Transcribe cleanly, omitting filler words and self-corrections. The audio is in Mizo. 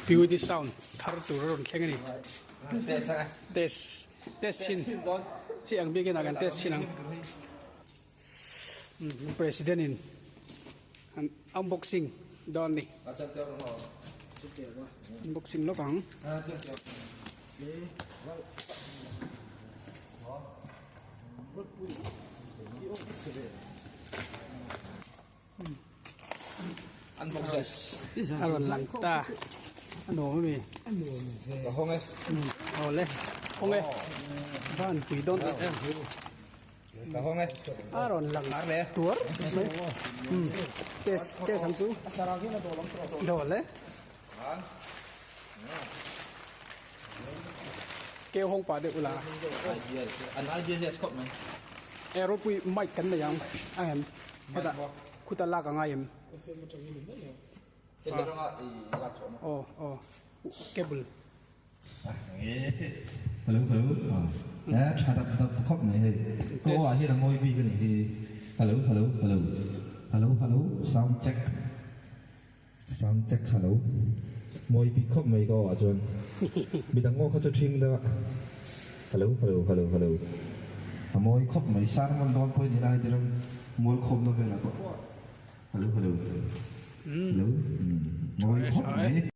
PUD sound thar tur a rawn thleng a ni. Test test chhin chi ang biakin ah kan test chhin ang. President in an unboxing dawn a ni. Unboxing lawk ang. A rawn lang ta a nuam ami ka hawng e awle hawng e van pui dawn tak em ka hawng e a rawn lang tuar mai test test ang chu dawl e keu hawng pah deuh ula an idea hi a khawp mai e ropui mic kan nei ang a em hetah khuta lak a ngai em aw aw cable hello hello a tha dap dap khawp mai hei ka aw ah hian a mawi bik a nih hi hello hello hello hello hello sound check Sound check kha lo mawi bik khawp mai ka aw ah chuan midang aw kha chu thing deuh a hello hello hello hello a mawi khawp mai sermon dawn pawh ni lai tir a mual khawmna velah pawh hello hello hello mawi khawp mai.